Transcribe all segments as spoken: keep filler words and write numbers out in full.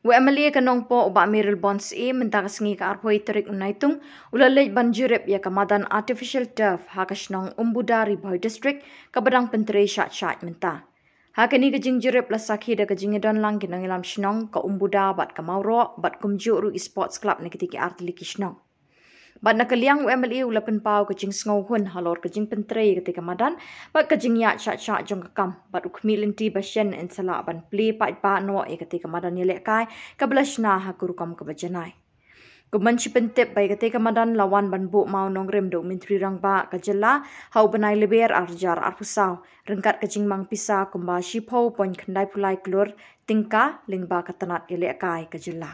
U M L A ka Nongpoh u Bah Mayralborn Syiem mynta ka sngi ka arphew tarik u Naitung u la leit ban jurip ïa ka madan artificial turf ha ka shnong Umbuda, Ri Bhoi District, kaba dang pyntrei shait shait mynta. Ha kane ka jingjurip la sakhi da ka jingïadon lang ki nongïalam shnong, ka Umbuda bad ka Mawroh bad kumjuh ruh ki sports club na kitei ki artylli ki shnong. Bad na ka liang u M L A u la pynpaw ka jingsngewhun halor ka jingpyntrei ïa katei ka madan bad ka jingïaid shait shait jong ka kam, bad u khmih lynti ba shen yn sa lah ban plie paidbah noh ïa katei ka madan ïalehkai kaba la shna ha ka rukom kaba janai. Kumban shi pyntip ba ïa katei ka madan la wan ban buh mawnongrim da u Myntri Rangbah ka jylla ha u bnai Lber ar hajar arphew saw, ryngkat ka jingmang pisa kumba shiphew point khyndai phew lai klur tyngka lyngba ka tnat ïalehkai ka jylla.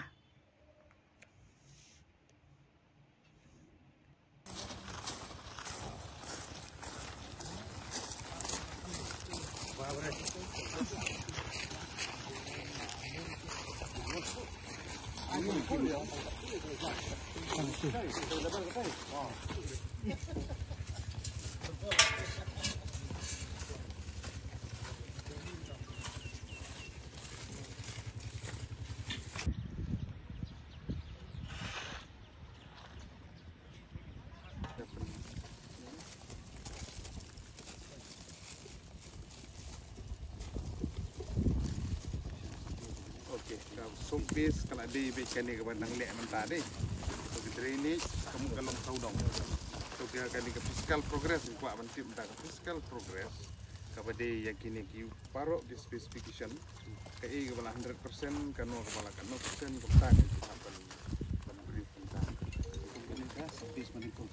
Okay, ka sub base ka la dei bad kane kaba nang leh mynta dei. To ka drainage ka mut ka long sawdong. To ka kane ka physical progress, kwah ban tip mynta ka physical progress kaba dei ïa kine ki baroh ki specification. Kaei kaba la hundred percent, kano kaba la kano percent, kumta ka ki hap ban, ban brief kumta. Kane ka sub base mane ko?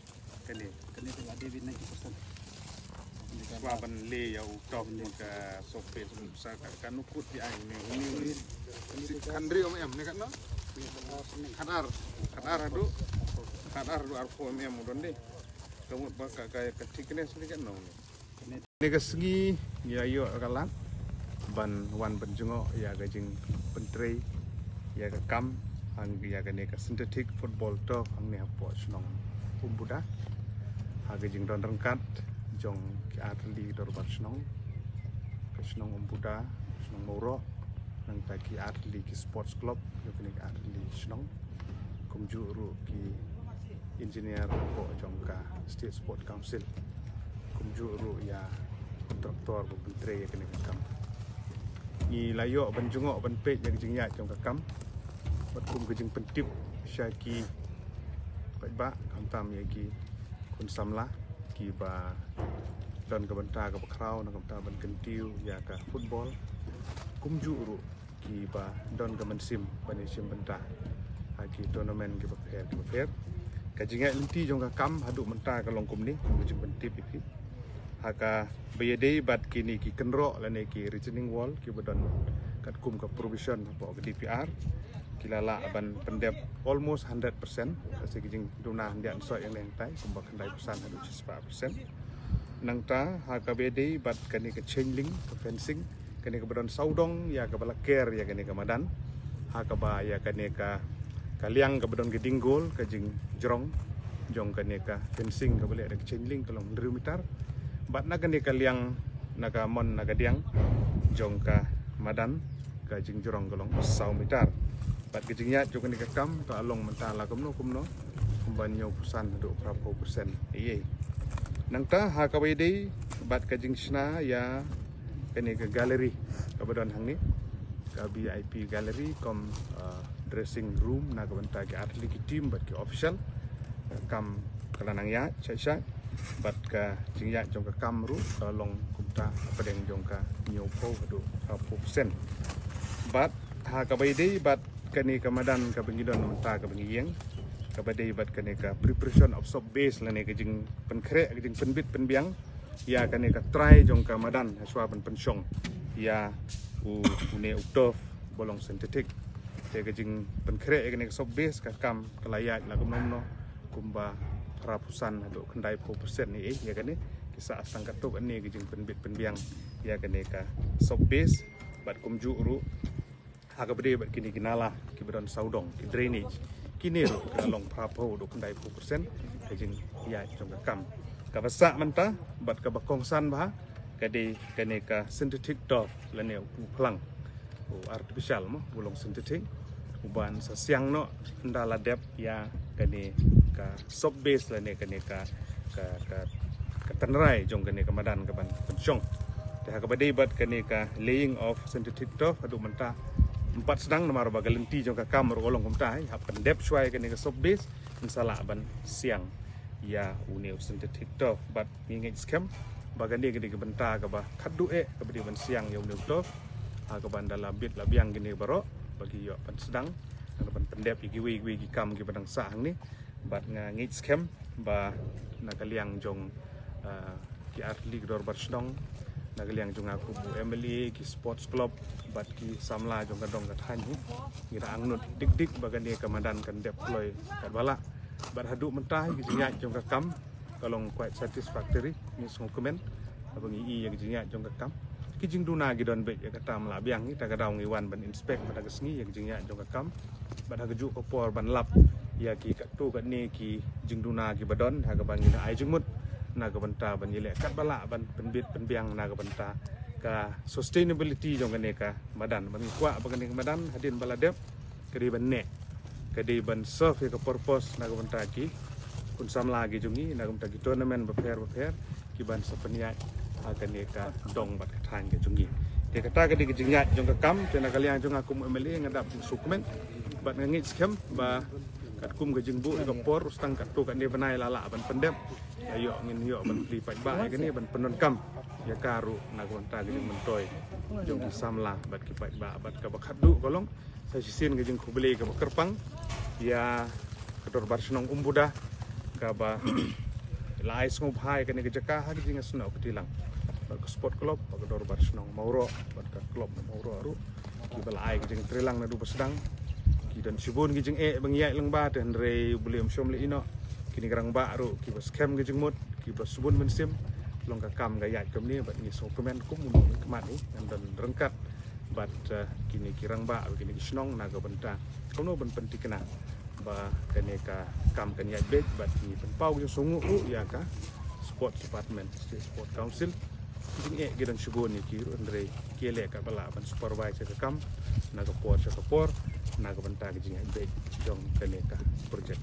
Kane. Kane ka la dei bad ninety percent. Kwah ban leh ïa u top ka sub base, sa ka, kano kut ïa une, une, une. Si khandri mm ne katno? Khatar, khatar haduh, khatar haduh arphew mm u don dei. Ka mut ba ka, ka, ka thickness ne katno? Kane ka sngi ngi la ïoh ka lad ban wan ban jngoh ïa ka jingpyntrei ïa ka kam, hang ïa kane ka synthetic football turf hangne hapoh shnong Umbuda. Ha ka jingdon ryngkat jong ki artylli ki dorbar shnong, ka shnong Umbuda, shnong Mawroh, nangta ki artylli ki sports club jong kine ki artylli ki shnong, kumjuh ruh ki engineer hapoh jong ka State Sport Council, kumjuh ruh ïa kontraktor ba pyntrei ïa kane ka kam. Ngi la ïoh ban jngoh ban peit ïa ka jingïaid jong ka kam bad kum ka jingpyntip sha ki paidbah, khamtam ïa ki khun samla kiba don ka bynta kaba khraw na ka bynta ban kyntiew ïa ka football, kumjuh ruh kiba don ka mynsiem ban ïashim bynta ha ki tournament kiba pher kiba pher. Ka jingïaid lynti jong ka kam haduh mynta ka long kumne, kum ka jingpyntip ïa phi. Ha kaba ïadei bad kine ki kynroh lane ki retaining wall kiba don katkum ka provision hapoh ka D P R, ki la lah ban pyndep almost hundred percent. Ka shi ka jingduna hyndiat hynsoh ïa ngi hangtai kumba khyndai phew san haduh shispah percent. Nangta ha kaba ïadei bad kane ka chain link, ka fencing, kane kaba don sawdong ïa kaba la ker ïa kane ka madan, ha kaba ïa kane ka, ka liang kaba don ka ding goal, ka jingjrong jong kane ka fencing kaba leh da ka chain link ka long hynriew meter. Bad na kane ka liang, na ka mon, na ka diang jong ka madan, ka jingjrong ka long saw meter. Bad ka jingïaid jong kane ka kam ka long mynta la kumno kumno, kumba hynñiew phew san haduh phra phew percent. Ïa nangta ha kaba ïadei bad ka jingshna ïa kane ka gallery kaba don hangne, ka V I P gallery kum, uh, dressing room na ka bynta ki artylli ki team bad ki official. Ka kam ka la nang ïaid shai shai bad ka jingïaid jong ka kam ruh ka long kumta hapdeng jong ka hynñiew phew haduh phra phew percent. Bad ha kaba ïadei bad kane ka madan kaba ngi don mynta kaba ngi ïeng, kaba dei bad kane ka preparation of sub base lane ka jingpynkhreh, ka jingpynbit pynbiang ïa kane ka trai jong ka madan hashwa ban pynshong ïa u, une u turf ba long synthetic. Te ka jingpynkhreh ïa kane ka sub base ka kam ka la ïaid la kumno kumno, kumba phra phew san haduh khyndai phew percent ne ei ïa kane. Ki sah tang katto katne ka jingpynbit pynbiang ïa kane ka sub base bad kumjuh ruh ha kaba dei bad kine ki nala kiba don sawdong, ki drainage, kine ruh ki la long phra phew haduh khyndai phew percent ka jingïaid jong ka kam. Kaba sah mynta bad kaba kongsan bha ka dei kane ka synthetic turf lane u phlang, u artificial mo, u long synthetic. Uban sa siang noh ynda la dep ïa kane ka sub base lane kane ka ka ka ka tynrai jong kane ka madan kaban pynshong. Te ha kaba dei bad kane ka laying of synthetic turf haduh mynta ym pat sdang namar ba ka lynti jong ka kam ruh ka long kumta, hap pyndep shuwa ïa kane ka sub base, yn sa lah ban siang ïa une u synthetic turf. Bad ngi ngeit skhem ba kane ka dei ka bynta kaba khatduh eh kaba dei ban siang ïa une u turf. Ha kaba ynda la bit la biang kine baroh ba ki ïoh ban sdang, ban pyndep ïa kiwei kiwei ki kam kiba dang sah hangne. Bad nga ngeit skhem ba na ka liang jong, ah, ki artylli ki dorbar shnong, na ka liang jong nga kum u M L A, ki sports club bad ki samla jong ka dong ka thaiñ hi, ngi da angnud dik dik ba kane ka madan kan dep kloi katba lah. Bad haduh mynta hi ki jingïaid jong ka kam ka long quite satisfactory, ngi sngewkmen haba ngi i ïa ki jingïaid jong ka kam. Ki jingduna ki don beit ïa kata ym lah biang hi, ta ka daw ngi wan ban inspect mynta ka sngi ïa ki jingïaid jong ka kam. Bad ha kajuh ka por ban lap ïa ki katto katne ki jingduna kiba don, ha kaba ngi da ai jingmut na ka bynta ban ïaleh katba lah ban pynbit pynbiang na ka bynta ka sustainability jong kane ka madan. Ban ngi kwah ba kane ka madan hadien ba la dep ka dei ban neh, ka dei ban serve ïa ka purpose na ka bynta ki khun samla ki jong ngi, na ka bynta ki tournament bapher bapher kiban sa pynïaid ha kane ka dong bad ka thaiñ ka jong ngi. Te kata ka dei ka jingïaid jong ka kam, te na ka liang jong nga kum M L A nga dap jingsngewkmen bad nga ngeit skhem ba katkum ka jingbuh ïa ka por, u sdang katto katne bnai la lah ban pyndep. Ïoh, ngin ïoh ban plie paidbah ïa kane, ban pyndonkam ïa ka ruh na ka bynta ka jingmyntoi jong ki samla bad ki paidbah. Bad kaba khatduh ka long sa shisien ka jingkhublei kaba kyrpang ïa ka dorbar shnong Umbuda kaba la ai sngewbha ïa kane ka jaka ha ka jingïasnoh kti lang bad ka sport club bad ka dorbar shnong Mawroh bad ka club Mawroh ruh, kiba la ai ka jingtreilang naduh ba sdang. Ki don shibun ki jingeh ba ngi ïaid lyngba, te hynrei U Blei um shym la ïehnoh. Kine ki rangbah ruh kiba skhem ka jingmut, kiba shibun mynsiem. Long ka kam ka ïaid kumne bad ngi sngewkmen kum u nongmihkhmat hi, ngan don ryngkat bad, eh, kine ki rangbah, kine ki shnong na ka bynta kumno ban pynthikna ba kane ka kam kan ïaid beit. Bad ngi pynpaw ka jingsngewnguh ruh ïa ka Sports Department, State Sports Council. Ki jingeh ki don shibun ïa ki ruh, hynrei ki leh katba lah ban supervise ïa ka kam na ka por sha ka por na ka bynta ka jingïaid beit jong kane ka project.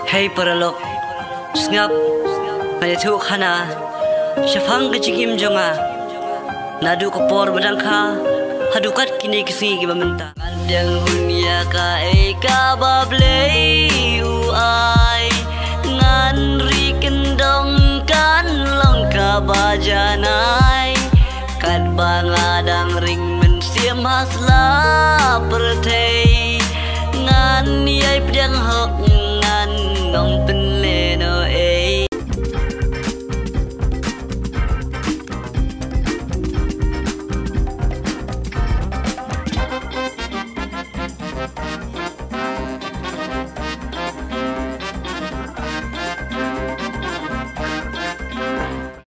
Hei paralok, sngap, nga ïathuh khana shaphang ka jingim jong nga. Naduh ka por ba dang kha haduh kat kine ki sngi kiba mynta. Ngan dang hun ïa kaei kaba Blei u ai. Ngan ri kyndong kan long kaba janai. Katba nga dang ring mynsiem ha sla pyrthei. Ngan ïai pdiang hok